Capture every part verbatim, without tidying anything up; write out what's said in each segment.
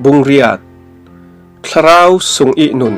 Bung riat. Thlarau sung ih nun.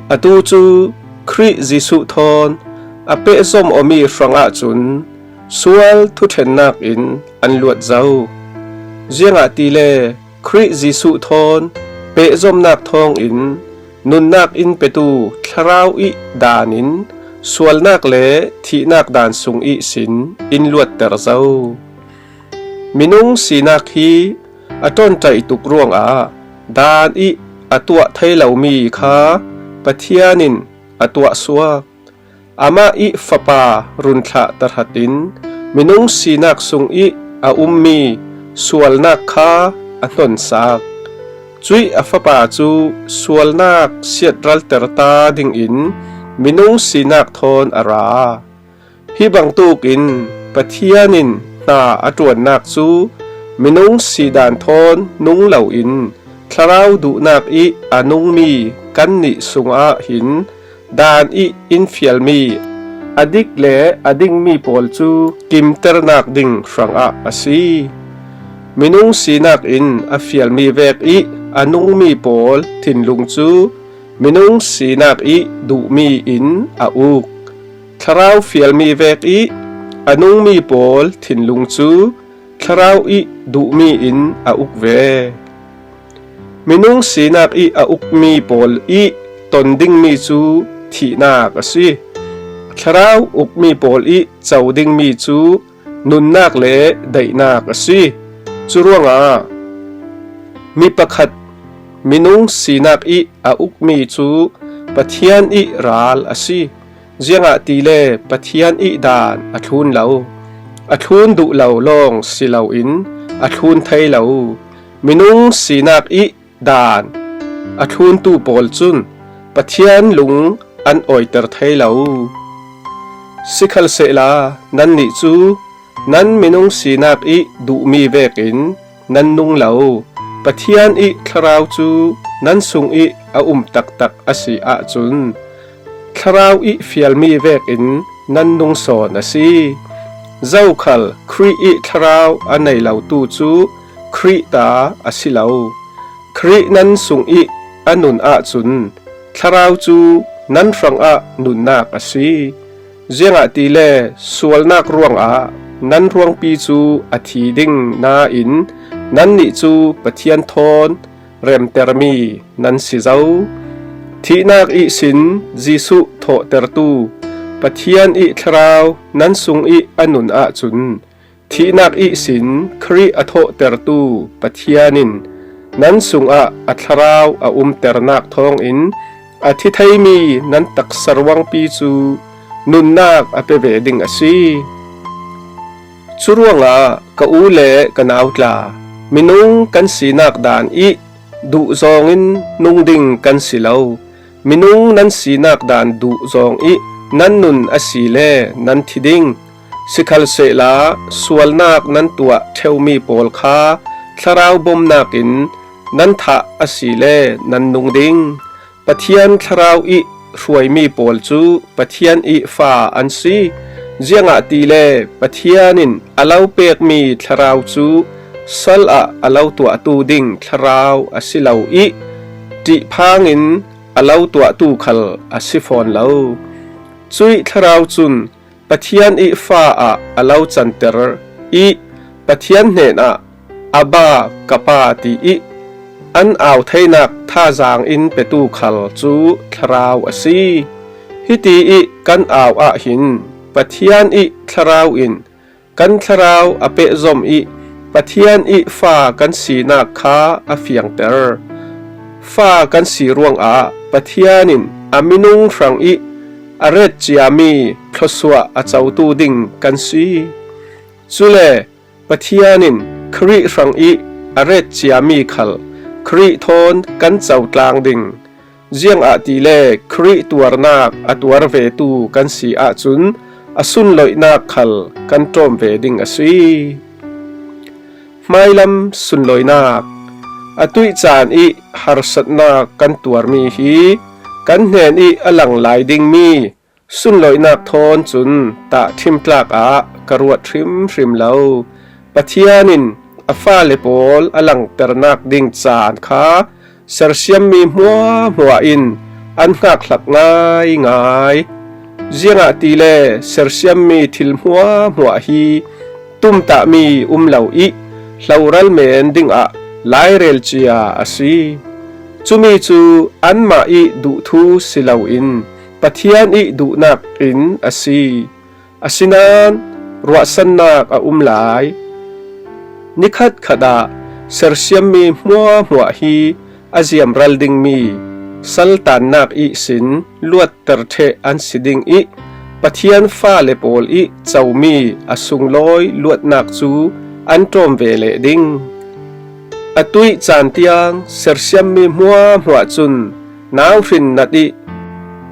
Atu cu Khrih Jesuh thawn a pehzom awmi hrangah cun sual thuṭhennak in an luat zo. Ziangahtile Khrih Jesuh thawn pehzomnak thawngin nunnak in petu Thlarau ih daan in sualnak le thihnak daan sung ihsin in luatter zo. Minung sinak hi a ṭawnṭaih tuk ruangah daan ih a tuah thei lomi kha Pathian in a tuahsuak. Amah ih Fapa run thlah tahratin minung sinak sung ih a ummi sualnak kha a hnonsak. Cuih a Fapa cu sualnak siatralter ta dingin minung sinak thawn a ra. Hi bangtuk in Pathian in hna a ṭuannak cu minung si daan thawn nung loin Thlarau duhnak ih a nungmi kannih sungah hin daan ih in fialmi a dik le a dingmi pawl cu kimternak ding hrangah a si. Minung sinak in a fialmi vek ih a nungmi pawl thinlung cu minung sinak ih duhmi in a uk. Thlarau fialmi vek ih a nungmi pawl thinlung cu Thlarau ih duhmi in a uk ve. Minung sinak ih a ukmi pawl ih ton dingmi cu thihnak a si. Thlarau ukmi pawl ih co dingmi cu nunnak le daihnak a si. Curuangah mi pakhat minung sinak ih a ukmi cu Pathian ih ral a si. Ziangahtile Pathian ih daan a thlun lo, a thlun duh lo lawng si loin a thlun thei lo. Minung sinak ih daan a thluntu pawl cun Pathian lung an awiter thei lo. Sikhalsehla nannih cu nan minung sinak ih duhmi vekin nan nung lo. Pathian ih Thlarau cu nan sung ih a um taktak a si ahcun Thlarau ih fialmi vekin nan nung sawn a si. Zokhal Khrih ih Thlarau a nei lotu cu Khrih ta a si lo. Khrih nan sung ih a nun ahcun Thlarau cu nan hrangah nunnak a si. Ziangahtile sualnak ruangah nan ruangpi cu a thi ding nain nannih cu Pathian thawn remtermi nan si zo. Thihnak ihsin Jesuh thawhtertu Pathian ih Thlarau nan sung ih a nun ahcun thihnak ihsin Khrih a thawhtertu Pathian in nan sungah a Thlarau a umternak thawngin a thi theimi nan taksa ruangpi cu nunnak a pe ve ding a si. Curuangah ka u le ka nau tla, minung kan sinak daan ih duh zawngin nung ding kan si lo. Minung nan sinak daan duh zawng ih nan nun a si le nan thi ding. Sikhalsehla sualnak nan tuah ṭheumi pawl kha Thlarau bomnak in nan thah a si le nan nung ding. Pathian Thlarau ih hruaimi pawl cu Pathian ih fa an si. Ziangahtile Pathian in a lo pekmi Thlarau cu sal ah a lo tuahtu ding Thlarau a si lo ih ṭihphang in a lo tuahtu khal a si fawn lo. Cuih Thlarau cun Pathian ih fa ah a lo canter ih Pathian hnenah, "Abba, ka Pa," ti ih an au theinak thazaang in petu khal cu Thlarau a si. Hiti ih kan au ah hin Pathian ih Thlarau in kan thlarau a pehzom ih Pathian ih fa kan sinak kha a fiangter. Fa kan si ruangah Pathian in a minung hrang ih a ret ciami thluasuah a cotu ding kan si. Cule Pathian in Khrih hrang ih a ret ciami khal Khrih thawn kan cotlang ding. Ziangahtile Khrih tuarnak a tuar vetu kan si ahcun a sunloihnak khal kan ṭawm ve ding a si. Hmailam sunloihnak. Atuih caan ih harsatnak kan tuarmi hi kan hnen ih a lang lai dingmi sunloihnak thawn cun tahṭhim tlak ah ka ruat hrimhrim lo. Pathian in a fale pawl a langternak ding caan kha sersiammi hmuahhmuah in an hngakhlak ngaingai. Ziangahtile sersiammi thil hmuahhmuah hi tumtahmi um lo ih hloral men dingah lairel cia a si. Cumi cu anmah ih duhthu si loin Pathian ih duhnak in a si. Asinain ruahsannak a um lai. Nikhatkhat ah sersiammi hmuahhmuah hi a ziamral dingmi saltannak ihsin luatter ṭheh an si ding ih Pathian fale pawl ih comi a sunglawi luatnak cu an ṭawm ve leh ding. Atuih caan tiang sersiammi hmuahhmuah cun nauhrin nat ih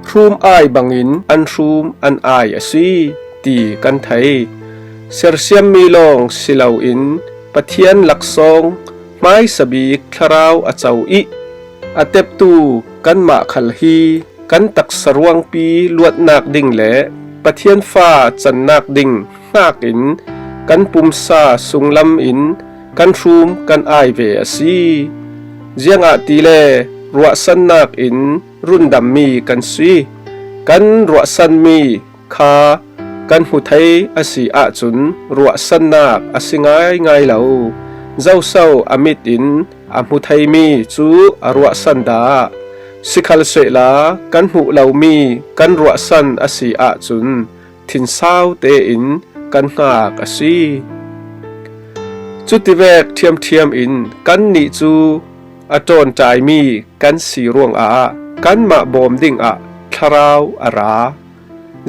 hrum ai bangin an hrum an ai a si ti kan thei. Sersiammi lawng si loin Pathian laksawng hmaisa bik thlarau a co ih a teptu kanmah khal hi kan taksa ruangpi luatnak ding le Pathian fa cannak ding hnakin kan pumsa sunglam in kan hrum kan ai ve a si. Ziangahtile ruahsannak in rundammi kan si. Kan ruahsanmi kha kan hmu thei a si ahcun ruahsannak a si ngaingai lo. Zoso a mit in a hmu theimi cu a ruahsan dah? Sikhalsehla kan hmuh lomi kan ruahsan a si ahcun thinsau tein kan hngak a si. Cutivek ṭhiamṭhiam in kannih cu a ṭawnṭaimi kan si ruangah kanmah bawm dingah thlarau a ra.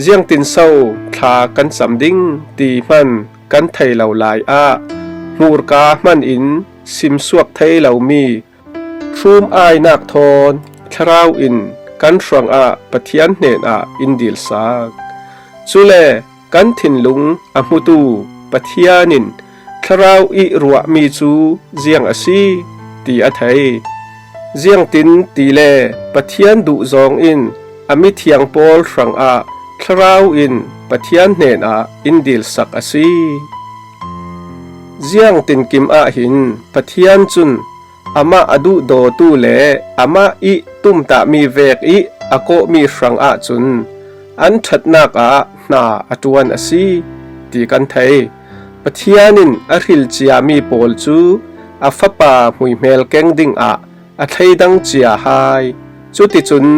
Ziangtinso thla kan cam ding ti hman kan thei lo lai ah hmurka hman in simsuak thei lomi hrum ainak thawn thlarau in kan hrangah Pathian hnenah in dilsak. Cule kan thinlung a hmutu Pathian in thlarau ih ruahmi cu ziang a si ti a thei. Ziangtin tile Pathian duhzawng in a mithiang pawl hrangah thlarau in Pathian hnenah in dilsak a si. Ziangtinkim ahhin Pathian cun amah a duhdawtu le amah ih tumtahmi vek ih a kawhmi hrangah cun an ṭhatnak ah hna a ṭuan a si ti kan thei. Pathian in a hril ciami pawl cu a Fapa hmuihmel keng dingah a thleidang cia hai. Cuticun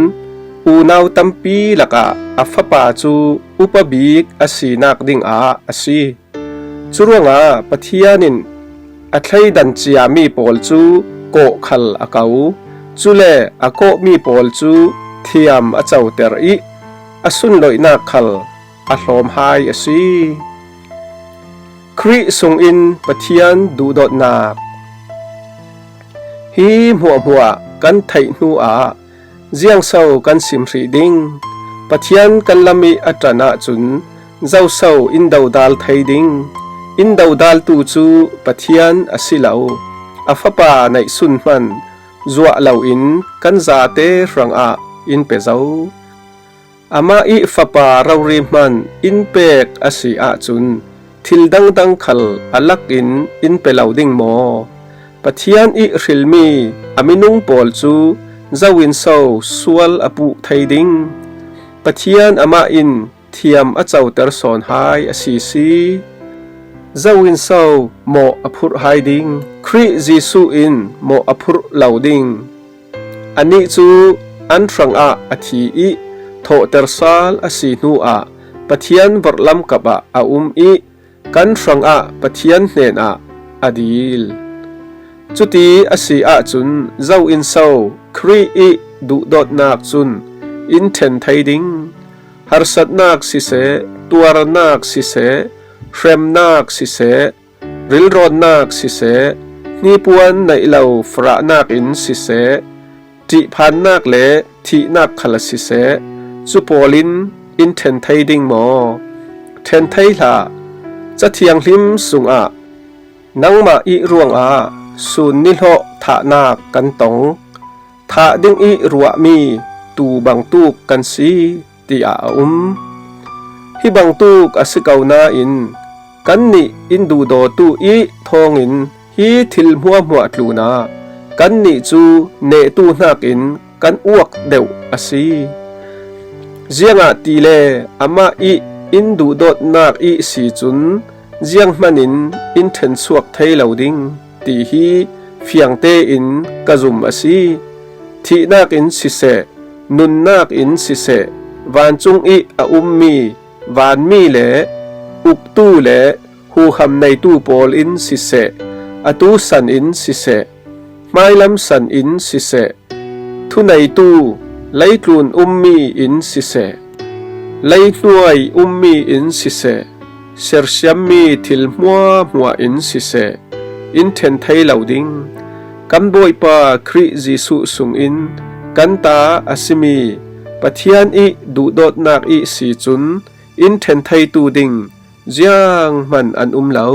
unau tampi lakah a Fapa cu upa bik a sinak dingah a si. Curuangah Pathian in a thleidan ciami pawl cu kawh khal a ko. Cule a kawhmi pawl cu thiam a coter ih a sunloihnak khal a hlawm hai a si. Khrih sungin Pathian duhdawtnak. Hi hmuahhmuah kan theih hnuah ziangso kan sim hrih ding? Pathian kan lam ih a ṭan ahcun zoso in dodal thei ding? In dodaltu cu Pathian a si lo, a Fapa neihsun hman zuah loin kan zate hrangah in pe zo. Amah ih Fapa rori hman in pek a si ahcun thil dangdang khal a lakin in pe lo ding maw? Pathian ih hrilmi a minung pawl cu zo in so sual a puh thei ding? Pathian amah in thiam a coter sawn hai a si si. Zo in so mawh a phurh hai ding? Khrih Jesuh in mawh a phurh lo ding. Anih cu an hrangah a thi ih thawhter sal a si hnuah Pathian vorhlam kapah a um ih kan hrangah Pathian hnenah a dil. Cuti a si ahcun zo in so Khrih ih duhdawtnak cun in ṭhen thei ding? Harsatnak siseh, tuarnak siseh, hremnak siseh, rilrawnnak siseh, hnipuan neih lo farahnak in siseh, ṭihphannak le thihnak khal siseh, cu pawl in in ṭhen thei ding maw? Ṭhen thei hlah. Ca Thianghlim sungah nangmah ih ruangah sun nihlawh thahnak kan tong. Thah ding ih ruahmi tuu bangtuk kan si, tiah a um. Hi bangtuk a si ko nain kannih in duhdawtu ih thawngin Hi thil hmuahhmuah tlunah kannih cu nehtu hnakin kan uak deuh a si. Ziangahtile amah ih in duhdawtnak ihsi cun zianghman in in ṭhenchuak thei lo ding, ti hi fiang tein ka zum a si. Thihnak in siseh, nunnak in siseh, vancung ih a ummi vanmi le uktu le huham neitu pawl in siseh, atu san in siseh, hmailam san in siseh, thuneitu leitlun ummi in siseh, leihnuai ummi in siseh, sersiammi thil hmuahhmuah in siseh, in ṭhen thei lo ding. Kan Bawipa Khrih Jesuh sungin kan ta a simi Pathian ih duhdawtnak ihsi cun in ṭhen theitu ding zianghman an um lo.